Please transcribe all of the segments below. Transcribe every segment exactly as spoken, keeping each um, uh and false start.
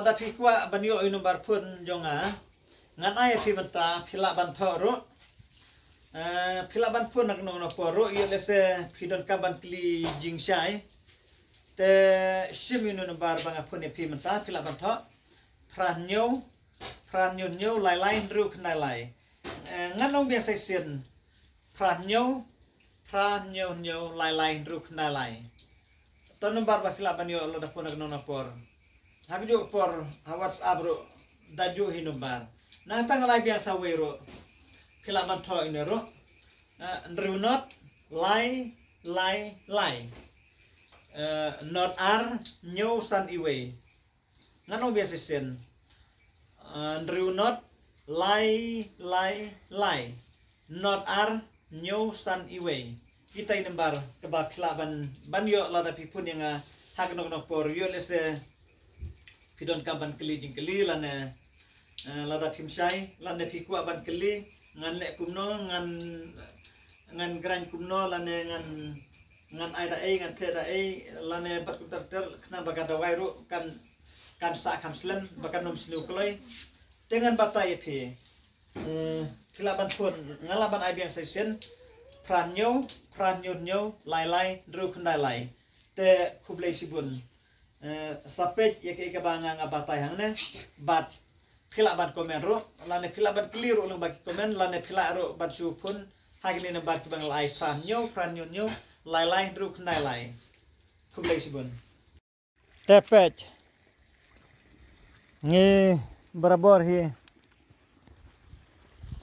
Lada phi kwah ban ïoh ïa u number phone jong nga, ngan ai ïa phi mynta, phi lah ban thoh ruh. Eh, phi lah ban phone na kano kano por ruh, ïoh lehse phi donkam ban kylli jingshai. Te shim ïa u number ba nga phone ïa phi mynta, phi lah ban thoh. Phra hynñiew, phra hynñiew hynñiew, lai lai, hynriew khyndai lai. Eh, ngan ong biang sa shisien. Phra hynñiew, phra hynñiew hynñiew, lai lai, hynriew khyndai lai. To number ba phi lah ban ïoh lada phone na kano kano por. Ha kajuh ka por, ha WhatsApp ruh, da juh hi number. Nangta ngan ai biang sa wei ruh. Phi lah ban thoh ïa une ruh. Eh, hynriew not, lai, lai, lai. Eh, not ar, hynñiew san iwei. Ngan ong biang sa shisien. Eh, hynriew not, lai, lai, lai. Not ar, hynñiew san iwei. Kita i number kaba phi lah ban, ban ïoh lada phi phone ïa nga ha kano kano por, ïoh lehse phi donkam ban kylli jingkylli lane, eh, lada phim shai, lane phi kwah ban kylli, ngan leh kumno, ngan, ngan grind kumno, lane ngan, ngan ai da ei, ngan theh da ei, lane bad kumta ter, khnang ba ka dawai ruh kan, kan sah kham slem, ba kan ym sniew kloi. Te ngan batai ïa phi. Eh, phi lah ban phone, nga lah ban ai biang sa shisien. Phra hynñiew, phra hynñiew hynñiew, lai lai, hynriew khyndai lai. Te khublei shibun. Eh, sa peit ïa kaei kaba nga, nga batai hangne. Bad phi lah ban comment ruh, lane phi lah ban kylli ruh lyngba ki comment, lane phi lah ruh ban shu phone ha kine number kiba nga la ai, phra hynñiew, phra hynñiew hynñiew, lai lai, hynriew khyndai lai. Khublei shibun. Te peit. Ngi barabor hi.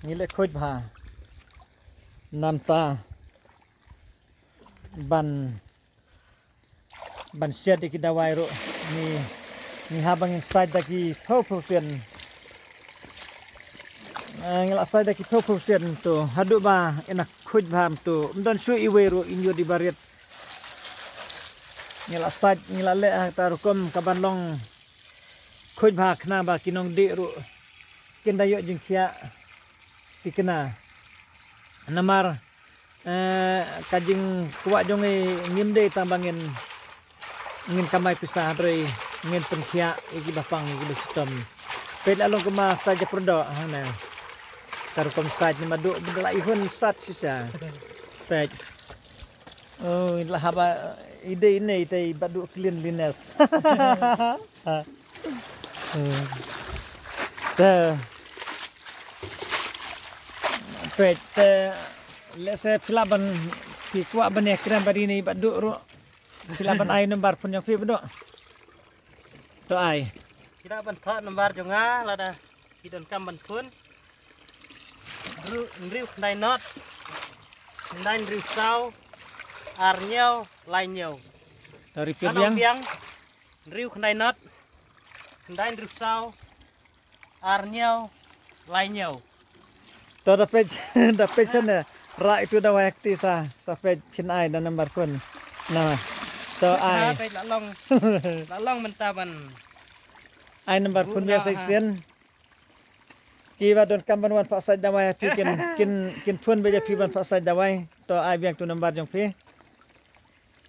Ngi leh khuid bha. Namar ban, ban shet ïa ki dawai ruh. Ngi, ngi hap ba ngin sait da ki phew phew sien. Eh, ngi la sait da ki phew phew sien to. Haduh ba ina khuid bha to. Ym don shuh iwei ruh in ïoh di barit. Ngi la sait, ngi la leh ha kata rukom kaban long khuid bha khnang ba ki nongdih ruh kin da ïoh jingkhiah tikna. Namar, eh, ka jingkwah jong ngi ngim dei tang ba ngin, ngin kamai pisa, hynrei ngin pynkhiah ïa kiba pang, ïa kiba shitom. Peit la long kumba sait ja pyrdoh hangne. Ka rukom sait ne, madu bad la ihun sat shisha. Peit. Oh, la haba i dei ne i dei bad du cleanliness. Hmm. Te. Peit te, lehse phi lah ban, phi kwah ban ïakren bad ine i bad du ruh. Phi lah ban ai number phone jong phi bad du. To ai. Phi lah ban thoh number jong nga lada phi donkam ban phone. Hynriew, hynriew khyndai not, khyndai hynriew saw, ar hynñiew, lai hynñiew. To repeat biang. Biang. Hynriew khyndai not, khyndai hynriew saw, ar hynñiew, lai hynñiew. To da peit, da peit shane, rah itu da wai kti sa, sa peit phin ai da number phone. Na. To ai. Peit la long, la long mynta ban. Ai number phone biang sa shisien. Kiba donkam ban wan phah sait dawai ha phi kin, kin, kin phone beit ïa phi ban phah sait dawai. To ai biang tu number jong phi.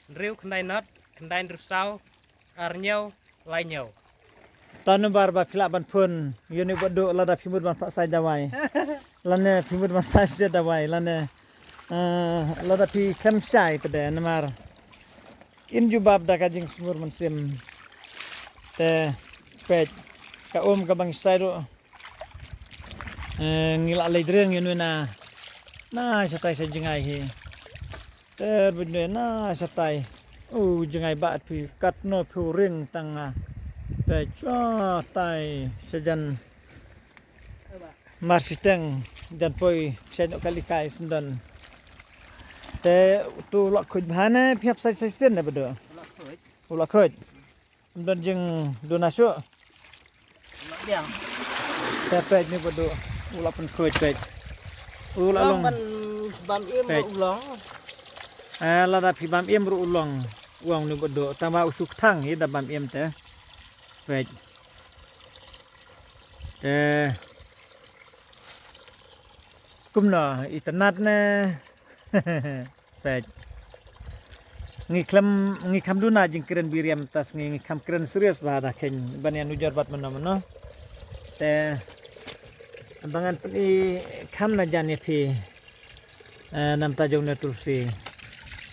Hynriew khyndai not, khyndai hynriew saw, ar hynñiew, lai hynñiew. To number ba phi lah ban phone ïa une u baduk lada phi mut ban phah sait dawai. Lane phi mut ban phah sait dawai lane, eh, lada phi khlem shai pat de namar kin jubab da ka jingsngur mynsiem. Te peit ka um kaba ngi shai ruh. Eh, ngi la leit ring ïa une na, na shatai sha jngai hi. Te bad une na shatai. U jngai ba phi katno phi ring tang nga. Peit shatai sha jan. Mar shiteng jan poi sha noh kali kai syndon. Te tu u la khuid bha ne phi hap sait sait sien ne bad u. U la khuid. Ym don jingduna shuh. Te peit une u baduk u la pynkhuid peit. U la long. Bam im ruh u long. Eh, lada phi bam im ruh u long. U ong une u baduk tang ba u shu kthang hi da bam im te. Peit. Te kumno itynnat ne. Peit. Ngi khlem, ngi kham duna jingkren biriam tas ngi, ngi kham kren serious ba da khein ban ïa nujor bad mano mano. Te ba ngan pyni kham na jan ïa phi. Eh, namta jong ne tulsi.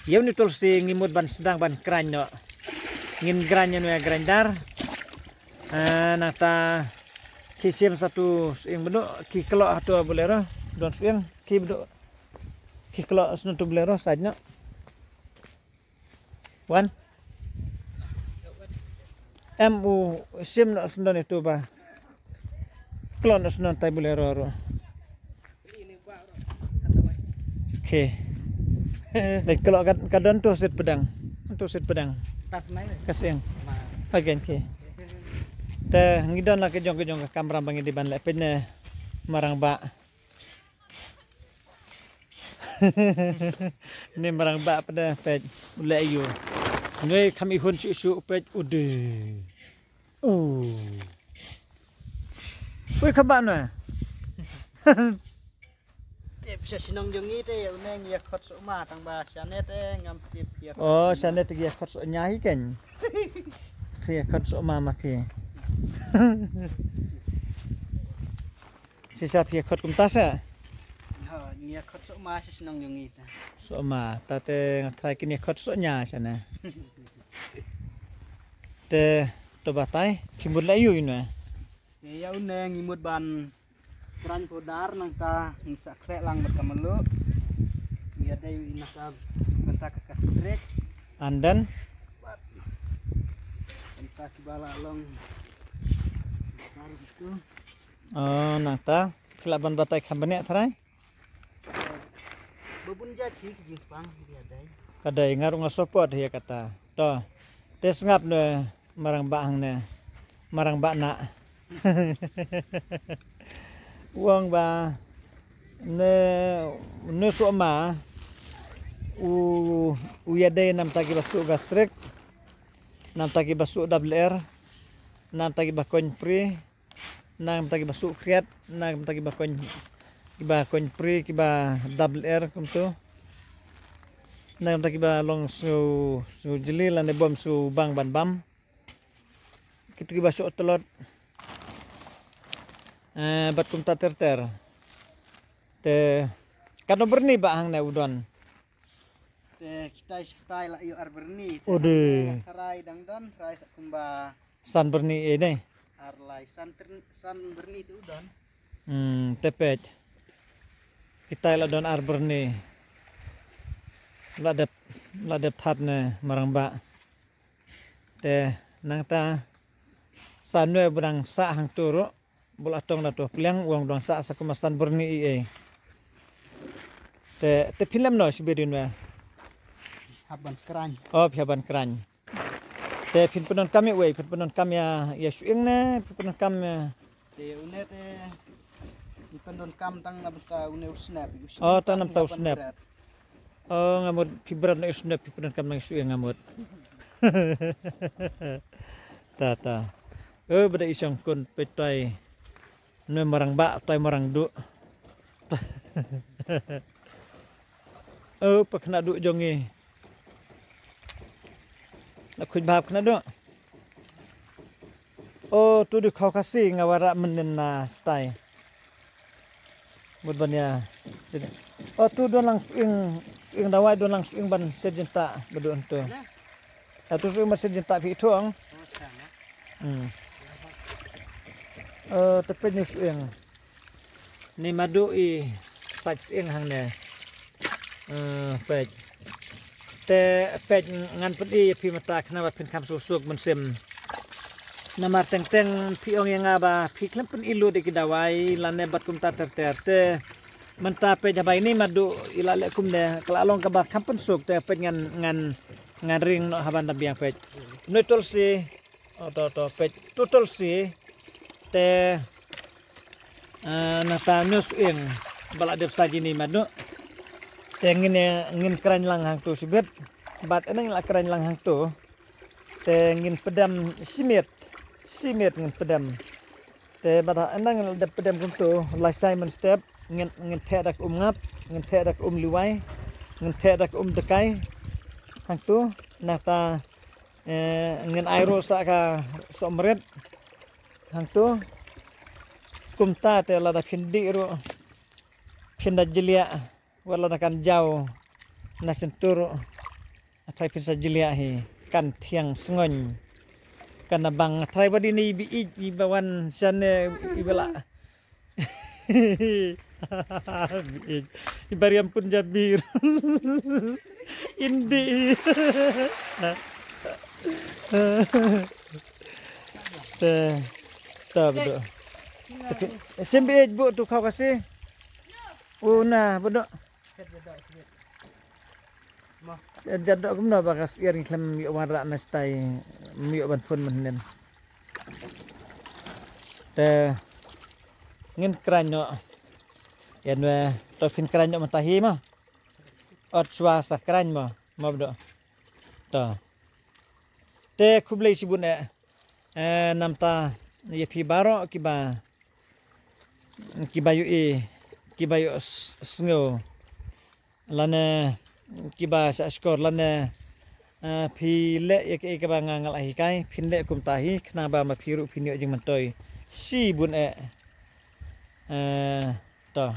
Ïa ne tulsi ngi mut ban sdang ban kraiñ noh. Ngin graiñ ïa ne grinder. Eh, nangta ki sim satu ing bedo ki kelo atu bolero don ing ki bedo ki kelo satu bolero saja. Wan. Em u sim no sendon itu ba. Klon no sendon tai bolero ro. Okay. Dai kalau kad kadon tu sit pedang. Tu sit pedang. Kasing. Again okay. Te ngidon la kejong kejong ka kamera bangi di ban le pin ne marang ba. Ni marang ba pada pej uleh yu. Ngai kham ihun shu shu pej ude. Oh. Ui khaba na. Tip sha shnong jong ngi te une ngi ïa khot suk ma tang ba shane te ngam tip ïa khot. Oh shane te ïa khot suk nya hi ken. Ïa khot suk ma ma ki. Shisha phi khot kumta sa? Ha, ngi khot suk ma sha shnong jong ngi ta. Suk ma, ta te nga trai kin khot suk nya sha na. Te to batai, phi mut la yu yu na. Te ïa une ngi mut ban kran ko dar nangta ngi sa khleh lang bad ka malu. Ngi ïa dei ina ka bynta ka kastrik. And then? Bad bynta ki bala long. Baru itu. Oh, nangta phi lah ban batai kham bniah trai? Ba bun jait hi ki jingpang hi ka dei. Ka dei nga ruh nga support hi kata. To. Te sngap ne marang ba hang ne. Marang ba na. Wang ba ne ne so ma u u ya dei nam ta ki ba su gastric. Nam ta ki ba su W R. Nam ta ki ba koin pri. Nang bynta kiba suk kriat, nang bynta kiba koin, kiba koin pri, kiba dab ler kumtu. Nang bynta kiba long su, su jeli lane bom su bang ban bam. Kitu kiba suk telot. Eh, bat kumta ter ter. Te kano berni ba hang ne udon. Te kitai shatai la yu ar berni. Ode. Tharai dang don, tharai sa kumba San berni eh dei. Ar lai san, san berni tu don. Hmm, tepet. Kitai la don ar berni. La dep, la dep that ne marang ba. Te nangta san ne berang sa hang turu. Bula tong da tu pliang uang dong sa sa kuma san berni eh. Te, te film no si bedin we. Haban kran. Oh, haban kran. Te phin pyndonkam ïa wei, phin pyndonkam ïa, ïa shuing ne, phin pyndonkam ïa. Te une te phin pyndonkam tang na bynta une u snap. Oh, tang na bynta u snap. Oh, nga mut phi bret na u snap, phi pyndonkam na shuing nga mut. Ta ta. Oh, beda isong kun petai. Ne marang ba tai marang du. Oh, pa khna du jong ngi. Na khuid bab khna du. Oh, tu du khau khasi nga wara menin na stai. Mut ban ya. Oh, tu don lang suing, suing dawai don lang suing ban sejenta bedu tu. Atu suing ban sejenta phi thong. Hmm. Eh, te pej ni suing. Ni madu i saj suing hang ne. Eh, pej. Te pej ngan pedi phi mata khna ba phin kham suk suk mynsiem. Namar teng teng phi ong ïa nga ba phi khlem pyn ilu de ki dawai lane bat kumta ter ter te. Mynta pej haba ini madu ila le kumne ka la long kaba kham pynsuk te pej ngan, ngan, ngan ring noh haban da biang pej. Noi tulsi. Oh, to, to, pej tu tulsi. Te, eh, nata noi suing ba la dep sa jini madu. Te ngin, eh, ngin kren lang hang tu sibit. Bat eneng la kren lang hang tu. Te ngin pedam simit. Simit ngin pedam. Te bad ha enang ngin dep pedem kumtu, lai sai man step, ngin, ngin theh da ka um ngap, ngin theh da ka um liwai, ngin theh da ka um dekai. Hangtu, Nangta, eh, ngin ai ruh sa ka sohmrit. Hangto. Kumta te lada phin dih ruh, phin da jliah, wat lada kan jaw na shyntur ruh, hynrei phin sa jliah hi, kan thiang sngoñ. Kan da bang, hynrei wat ine i ba ïeit, i ba wan sha ne, i ba lah. Ba ïeit, i ba riam pun jabir. Indi. Te, ta bedo. Sim ba ïeit bu tu khaw kasi. U na bedo. Jadok kumno ba ka syiar ngi khlem ïoh wanrah na stai, ym ïoh ban phone mynhynnin. Te ngin kren noh. Ïa nwe, to phin kren noh mynta hi mo. Ot shuwa sa kren mo, mo bedo. To. Te khublei shibun eh. Eh, namta ïa phi baroh kiba, kiba ïohi, kiba ïoh s-, sngew. Lane kiba shah shkor lane, eh, phi leh ïa kaei kaba nga nga la hikai, phin leh kumta hi, khnang ba ma phi ruh phin ïoh jingmyntoi shibun eh. Eh, to.